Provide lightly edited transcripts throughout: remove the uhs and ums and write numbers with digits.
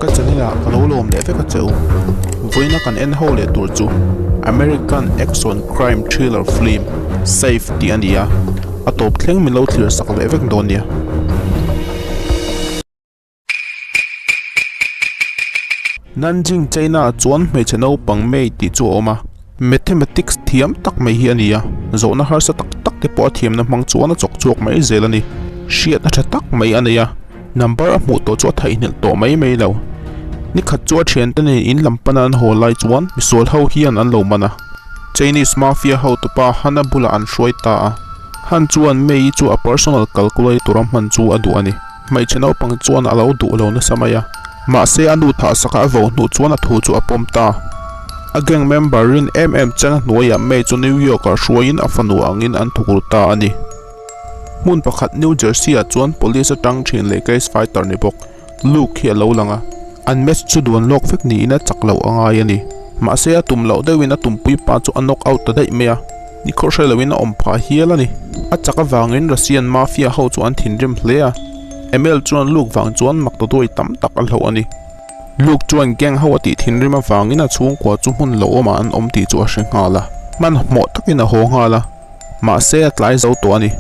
Ka channel ah ka lo lawm leh vek a che u. Vawiina kan en ho leh tur chu American action crime thriller film Safe tih a ni a, a tawp thleng min lo thlir sak leh vek dawn nia. Nanjing China ah chuan hmeichhe naupang May tih chu a awm a, Mathematics thiam tak mai hi a ni a, zawhna harsa tak tak te pawh a thiamna hmang chuan a chawk chhuak mai zel a ni. Hriatna tha tak mai a nei a, number a hmuh tawh chu a theihnghilh tawh mai mai lo. Nikhat chu a thiante nen in lam pana an haw lai chuan misual ho hian an lo man a, Chinese mafia hotupa Hana bulah an hruai ta a. Han chuan May-i chu a personal calculator a hman chu a duh a ni. Hmeichhe naupang chuan a lo duh lo nasa mai a, mahse a nu thah saka a vo hnuh chuan a thu chu a pawm ta. A gang member rin em em chen a hnuaiah May chu New York-ah hruaiin a fanu angin an thuk ru ta a ni. Hmun pakhat New Jersey-ah chuan police atang thin leh case fighter ni bawk Luke hi a lo lang a, an match chu duan lawk vek niin a chak loh a ngai a ni. Mahse a tum loh deuhin a tumpui pa chu a knock out ta daih mai a, ni khawr hre loin a awm phah hial a ni. A chak avangin Russian mafia ho chu an thinrim hle a, Emil chuan Luke vang chuan mak ta duai tam tak a hloh a ni. Luke chuan gang ho a tih thinrim avangin a chhungkua chu hmun lo awmah an awm tih chu a hre nghal a, hmanhmawh takin a haw nghal a. Mahse a tlai zo tawh a ni.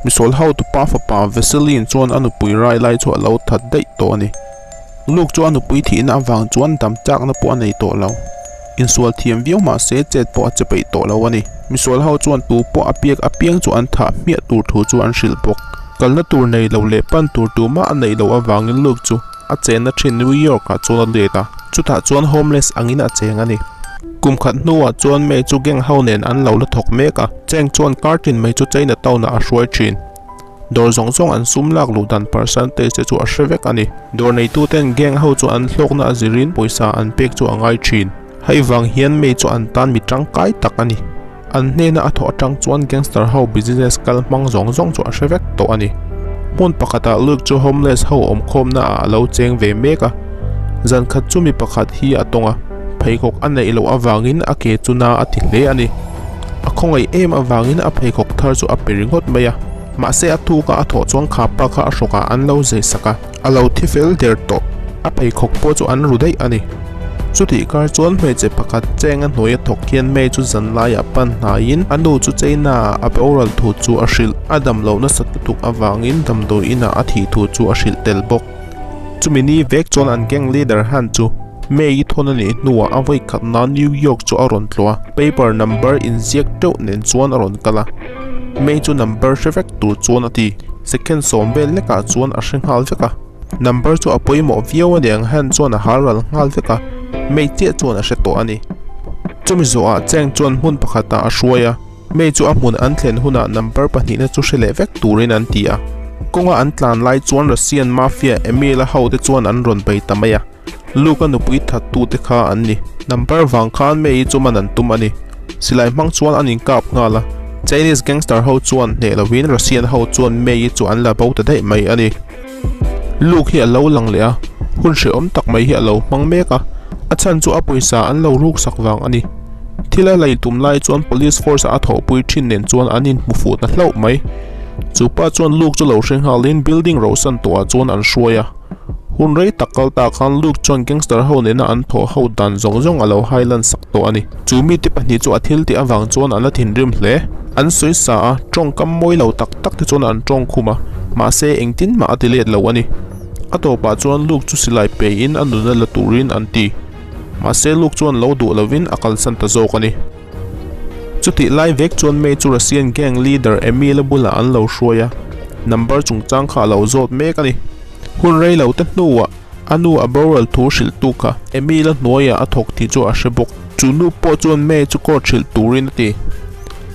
Misual hotupa fapa Veselin chuan a nupui rai lai chu a lo that daih tawh a ni. Luke chu a nupui thihna avang chuan dam chakna pawh a nei tawh lo. Insual thiam viau mahse chet pawh a che peih tawh lo a ni. Misual ho chuan tu pawh a piak apiang chu an thah hmiah tur thu chu an hrilh bawk. Kalna tur nei lo leh pan tur tumah a neih loh avangin Luke chu a chenna thin New York ah chuan a let a, chutah chuan homeless angin a cheng a ni. Kum khat hnuah chuan May chu gang ho nen an lo la thawk mek a, Cheng chuan kar tin mai chu China town ah a hruai thin. Dawr zawng zawng an sum lak luh dan percentage te chu a hre vek a ni. Dawr neitu ten gang ho chu an hlawkna a zirin pawisa an pek chu a ngai thin. Hei vang hian May chu an tan mi tangkai tak a ni. An hnena a thawh atang chuan gangster ho business kal hmang zawng zawng chu a hre vek tawh a ni. Hmun pakhatah Luke chu homeless ho awmkhawmna ah a lo cheng ve mek a. Zan khat chu mi pakhat hi a tawng a, pheikhawk a neih loh avangin a ke chu na a ti hle a ni. A khawngaih em avangin a pheikhawk thar chu a pe ringawt mai a. Mahse a tuka a thawh chuan kha pa kha a hrawkah an lo zei sak a. A lo thi fel der tawh. A pheikhawk pawh chu an ru daih a ni. Chutih kar chuan hmeichhe pakhat cheng a hnuai a thawk hian May chu zan laiah pan hnaiin a nu chu China ah a boral thu chu a hrilh. A dam loh nasa lutuk avangin damdawi inah a thih thu chu a hrilh tel bawk. Chumi ni vek chuan an gang leader Han chu May i thawn a nih hnuah a vawi khat nan New York chu a rawn tlawh a, paper number inziak teuh nen chuan a rawn kal a. May chu number hre vek tur chuan a ti. Second sawm vel lekah chuan a hre nghal vek a. Number chu a pawimawh viau a niang Han chuan a hal ral nghal vek a, May chiah chuan a hre tawh a ni. Chumi zawhah Cheng chuan hmun pakhatah a hruai a, May chu a hmun an thlen hunah number pahnihna chu hre leh vek turin an ti a. Kawnga an tlan lai chuan Russian mafia Emil-a hote chuan an rawn bei ta mai a, Luke-a nupui thattute kha an ni. Number vang khan May-i chu man an tum a ni. Silai hmang chuan an inkap nghal a, Chinese gangster ho chuan hneh lovin Russian ho chuan May-i chu an la bo ta daih mai a ni. Luke hi a lo lang leh a, hun hrehawm tak mai hi a lo hmang mek a, a chhan chu a pawisa an lo ruksak vang a ni. Thil a lei tum lai chuan police force a thawhpui thin nen chuan an inhmu fuh ta hlauh mai. Chu pa chuan Luke chu lo hre nghalin building rohsan tawhah chuan an hruai a. Hun rei tak kal ta khan Luke chuan gangster ho nena an thawh ho dan zawng zawng a lo hailan sak tawh a ni. Chu mite pahnih chu a thil tih avang chuan an la thinrim hle. An sawi sa a, tawngkam mawi lo tak tak te chuan an tawng khum a, mahse engtin mah a ti let lo a ni. A tawpah chuan Luke chu silai pe in a nuna la turin an ti. Mahse Luke chuan lo duh lovin a kalsan ta zawk a ni. Chutih lai vek chuan May chu Russian gang leader Emil-a bulah an lo hruai a, number chungchang kha a lo zawt mek a ni. Hun rei lo te hnuah a nu a boral thu hrilhtu kha Emil-a hnuaiah a thawk tih chu a hre bawk. Chu nu pawh chuan May chu court hrilh turin a ti.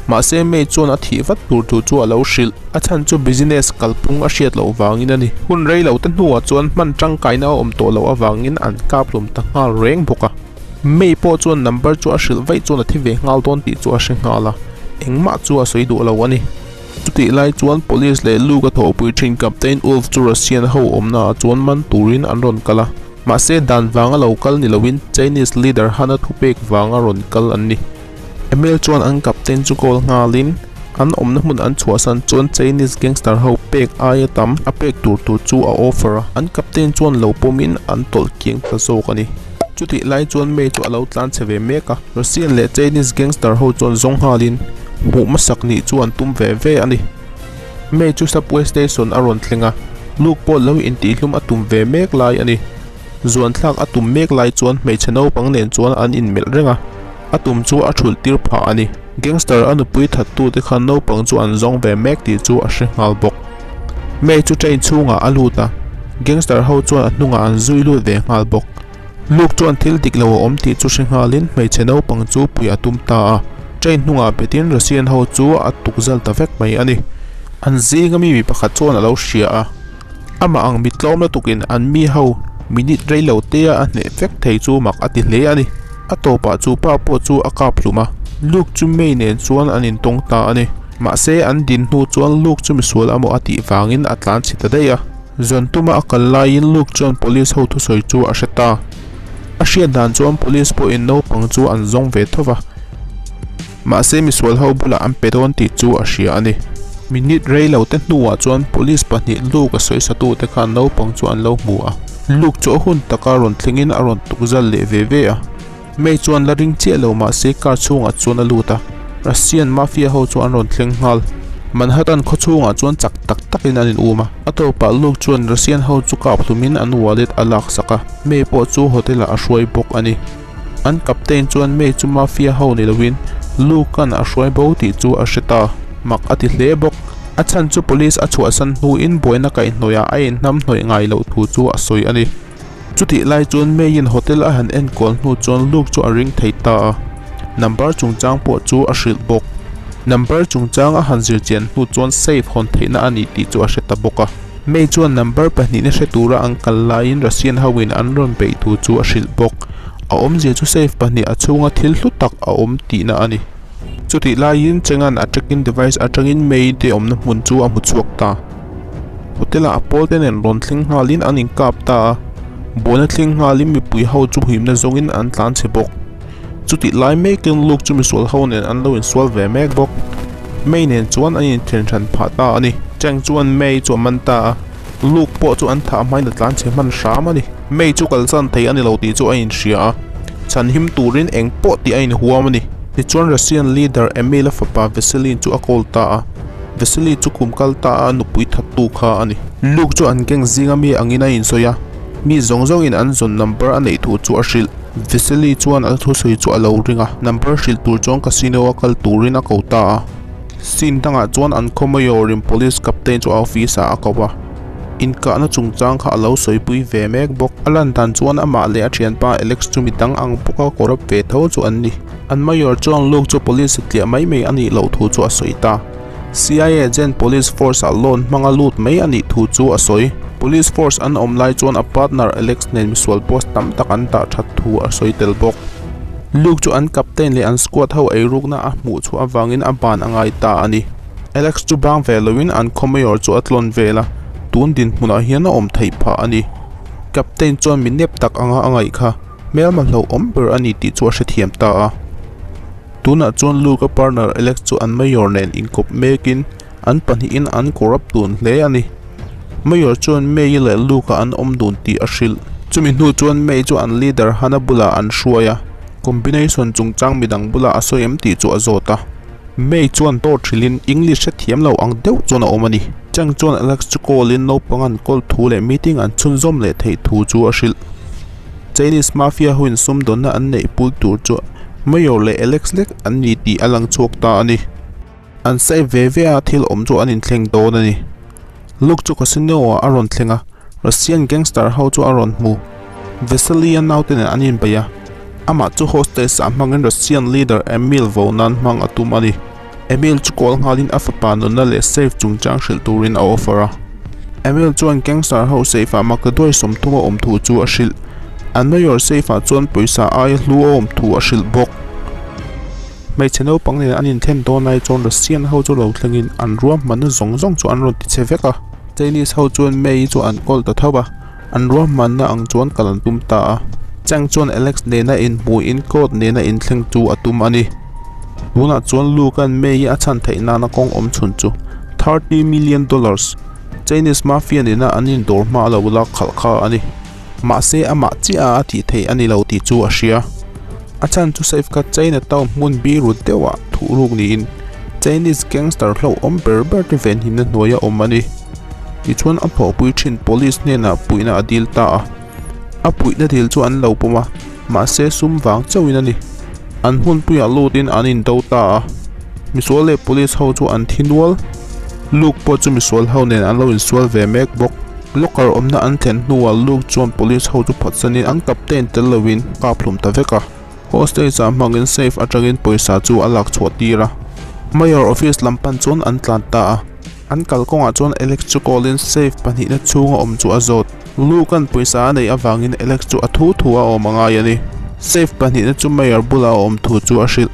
Mahse May chuan a thih vat tur thu chu a lo hrilh. A chhan chu business kalphung a hriat loh vangin a ni. Hun rei lo te hnuah chuan hman tangkaina a awm tawh loh avangin an kap hlum ta nghal reng bawk a. May pawh chuan number chu a hrilh vaih chuan a thi ve nghal dawn tih chu a hre nghal a, engmah chu a sawi duh lo a ni. Chutih lai chuan Police leh Luke a thawhpui thin Captain Wolf chu Russian ho awmna ah chuan man turin an rawn kal a, mahse dan vanga lo kal ni loin Chinese leader Hana thupek vanga rawn kal an ni. Emil chuan an Captain chu call nghalin An awmna hmun an chhuahsan chuan Chinese gangster ho pek aia tam a pek tur tur chu a offer a, an captain chuan lo pawmin an tawlh kiang ta zawk a ni. Chutih lai chuan May chu a lo tlan chhe ve mek a, Russian leh Chinese gangster ho chuan zawng nghalin hmuh hmasak nih chu an tum ve ve a ni. May chu subway station a rawn thleng a, Luke pawh lo intihhlum a tum ve mek lai a ni. Zuan thlak a tum mek lai chuan hmeichhe naupang nen chuan an inmelh reng a, a tum chu a thulh tir phah a ni. Gangster a nupui thattute khan naupang chu an zawng ve mek tih chu a hre nghal bawk. May chu train chhungah a lut a, gangster ho chuan a hnungah an zui lut ve nghal bawk. Luke chuan thil dik lo a awm tih chu hre nghalin hmeichhe naupang chu pui a tum ta a, train hnungah betin Russian ho chu a tukzal ta vek mai a ni. An zinga mi mi pakhat chuan a lo hria a. Amah ang mi tlawm lutukin an mi ho minute rei lo te a a hneh vek thei chu mak a ti hle a ni. A tawpah chu pa pawh chu a kap hlum a, Luke chu May nen chuan an intawng ta a ni. Mahse an din hnu chuan Luke chu misual amaw a tih vangin a tlan chhe ta daih a. Zan tuma a kal laiin Luke chuan police ho thusawi chu a hre ta. A hriat dan chuan police pawhin naupang chu an zawng ve tho va. Mahse misual ho bulah an pe dawn tih chu a hria a ni. Minute rei lo te hnuah chuan police pahnih Luke a sawi satute khan naupang chu an lo hmu a. Luke chu a hun taka rawn thlengin a rawn tuk zal leh ve ve a. May chuan la ring chiah lo mahse car chhungah chuan a lut a. Russian mafia ho chu an rawn thleng nghal. Manhattan khaw chhungah chuan chak tak takin an in um a. A tawpah Luke chuan Russian ho chu kap hlumin an wallet a laksak a. May pawh chu hotel ah a hruai bawk a ni. An captain chuan May chu mafia ho ni loin Luke-a'n a hruai bo tih chu a hre ta. Mak a ti hle bawk. A chhan chu police a chhuahsan hnuin buaina kaihhnawihah a inhnam hnawih ngai loh thu chu a sawi a ni. Chutih lai chuan May-in hotel a han enkawl hnu chuan Luke chu a ring thei ta a, number chungchang pawh chu a hrilh bawk. Number chungchang a han zir chian hnu chuan safe hawn theihna a ni tih chu a hre ta bawk a. May chuan number pahnihna hre tura an kal laiin Russian hoin an rawn beih thu chu a hrilh bawk. A awmzia chu safe pahnih a chhunga thil hlu tak a awm tihna a ni. Chutih laiin Cheng-a'n a tracking device atangin May te awmna hmun chu a hmu chhuak ta. Hotel-ah a pawl te nen rawn thleng nghalin an inkap ta a, buaina thleng nghalin mipui ho chu himna zawngin an tlan chhe bawk. Chutih lai mekin Luke chu misual ho nen an lo insual ve mek bawk. May nen chuan an inthen hran phah ta a ni. Cheng chuan May chu a man ta a, Luke pawh chu an thah hmain a tlan chhe hman hram a ni. May chu kalsan thei a ni lo tih chu a inhria a, chhanhim turin eng pawh tih a inhuam a ni. Tichuan Russian leader Emil-a fapa Veselin chu a call ta a, Vesely chu kum kal ta a nupui thattu kha a ni. Luke chu an gang zinga mi angin a insawi a, mi zawng zawngin an zawn number a neih thu chu a hrilh. Vesely chuan a thusawi chu a lo ring a, number hrilh tur chuan casino a kal turin a ko ta a. Scene dangah chuan an khaw mayor-in police captain chu a office ah a ko a, inkahna chungchang kha a lo sawipui ve mek bawk. A lan dan chuan amah leh a thianpa Alex chu midang ang bawka corrupt ve tho chu an ni. An mayor chuan Luke chu police tliah mai mai a nih loh thu chu a sawi ta. CIA agent police force ah loan hmanga lut mai a nih thu chu a sawi. Police force an awm lai chuan a partner Alex nen misual post tam tak an dah that thu a sawi tel bawk. Luke chu an captain leh an squad ho eirukna a hmuh chhuah avangin a ban a ngai ta a ni. Alex chu bang ve loin an khaw mayor chu a tlawn vel a, tun dinhmunah hian a awm theih phah a ni. Captain chuan mi nep tak anga a ngaih kha. Hmelma hlauhawm ber a ni tih chu a hrethiam ta a. Tunah chuan Luke-a partner Alex chu an mayor nen inkawp mekin an pahnihin an corrupt dun hle a ni. Mayor chuan May-i leh Luke-a an awm dun tih a hrilh. Chumi hnu chuan May chu an leader Hannah bulah an hruai a, combination chungchang midang bulah a sawi em tih chu a zawt a. May chuan dawt hrilhin English hrethiam lo ang deuh chuan a awm a ni. Cheng chuan Alex chu call-in naupang an call thu leh meeting an chhunzawm leh theih thu chu a hrilh. Chinese mafia hoin sumdawnna an neih pul tur chu Mayor leh Alex lek an ni tih a lang chhuak ta a ni. An sawi ve ve a thil awm chu an inthleng dawn a ni. Luke chu casino ah a rawn thleng a, Russian gangster ho chu a rawn hmu. Vesely-a naute nen an inbeih a, amah chu hostage ah hmangin Russian leader Emil vo nan hmang a tum a ni. Emil chu call nghalin a fapa nunna leh safe chungchang hrilh turin a offer a. Emil chuan gangster ho safe ah maktaduai 30 a awm thu chu a hrilh. An mayor safe ah chuan pawisa aia hlu a awm thu a hrilh bawk. Hmeichhe naupang nen an inthen dawn lai chuan Russian ho chu lo thlengin an ruahmanna zawng zawng chu an rawn ti chhe vek a. Chinese ho chuan May chu an kawl ta tho a, an ruahmanna ang chuan kal an tum ta a. Cheng chuan Alex nena inhmuhin court nena inthleng chu a tum a ni. Tunah chuan Luke-a'n May-i a chhan theih nana kawng awm chhun chu $30 million Chinese mafia nena an indawr hma a lo lak khalh kha a ni. Mahse amah chiah a a tih theih a ni lo tih chu a hria. A chhan chu safe kha China town hmun biru deuhah thuhruk niin Chinese gangster hlauhawm ber ber te venhimna hnuaia awm a ni. Tichuan a phawhpui thin police hnenah puihna a dil ta a. A puihna dil chu an lo pawm a, mahse sum vang chauhin a ni. An hmunpuiah lutin an indo ta a, misual leh police ho chu an thi nual. Luke pawh chu misual ho nen an lo insual ve mek bawk. Locker awmna an thlen hnuah Luke chuan police ho chu phatsanin an captain tel loin kap hlum ta vek a. Hostage ah hmangin safe atangin pawisa chu a lak chhuah tir a. Mayor office lam pan chuan an tlan ta a. An kalkawngah chuan Alex chu call in safe pahnihna chhunga awm chu a zawt. Luke-a'n pawisa a neih avangin Alex chu a thu thu a awm a ngai a ni. Safe pahnihna chu Mayor bula a awm thu chu a hrilh.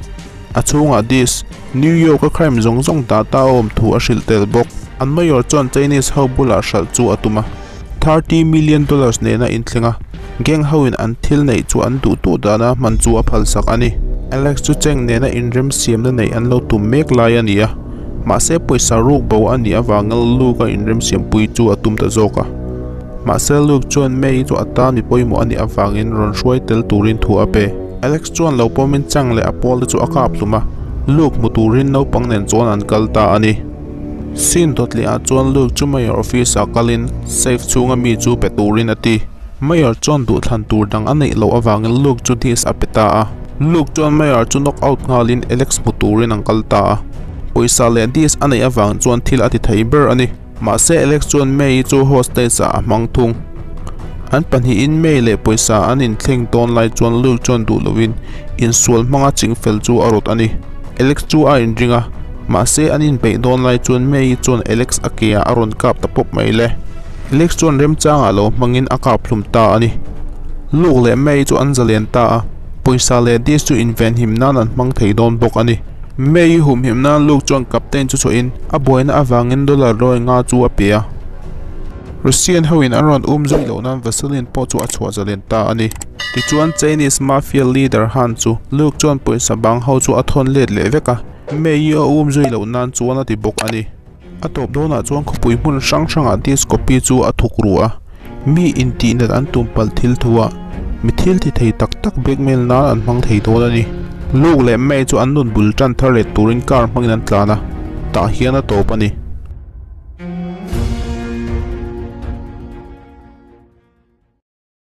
A chhungah Dis, New York-a crime zawng zawng data a awm thu a hrilh tel bawk. An Mayor chuan Chinese ho bulah hralh chu a tum a. $30 million nena inthleng a, gang hoin an thil neih chu an duh duh dana hman chu a phalsak a ni. Alex chu Cheng nena inremsiamna neih an lo tum mek lai a ni a, mahse pawisa ruk bo a nih avangin Luke a inremsiampui chu a tum ta zawk a. Mahse Luke chuan May chu a tan mi pawimawh a nih avangin rawn hruai tel turin thu a pe. Alex chuan lo pawmin Cheng leh a pawl te chu a kap hlum a, Luke hmu turin naupang nen chuan an kal ta a ni. Scene dawt leh ah chuan Luke chu Mayor office ah kalin safe chhunga mi chu pe turin a ti. Mayor chuan duhthlan tur dang a neih loh avangin Luke chu disc a pe ta a. Luke chuan Mayor chu knock out nghalin Alex hmu turin an kal ta a. Pawisa leh disc a neih avang chuan thil a ti thei ber a ni. Mahse Alex chuan May chu hostage ah a hmang thung. An pahnihin May leh pawisa an inthleng dawn lai chuan Luke chuan duh loin insual hmanga chingfel chu a rawt a ni. Alex chu a inring a, mahse an inbeih dawn lai chuan May chuan Alex a ke ah a rawn kap ta pawp mai le. Alex chuan remchangah lo hmangin a kap hlum ta a ni. Luke leh May chu an zalen ta a, pawisa leh disc chu invenhim nan an hmang thei dawn bawk a ni. May humhim nan Luke chuan captain chu chhuahin a buaina avangin dollar lawi nga chu a pe a. Russian hoin an rawn um zui loh nan Vaseline pawh chu a chhuah zalen ta a ni. Tichuan Chinese mafia leader Han chu Luke chuan pawisa bang ho chu a thawn let leh vek a, May a um zui loh nan chuan a ti bawk a ni. A tawp dawnah chuan khawpui hmun hrang hrangah disc copy chu a thuk ru a, mi intih nat an tum palh thil thu a, mi thil ti thei tak tak blackmail nan an hmang thei dawn a ni. Luke leh May chu an nun bul tan thar let turin car hmangin an tlan a, tah hian a tawp a ni.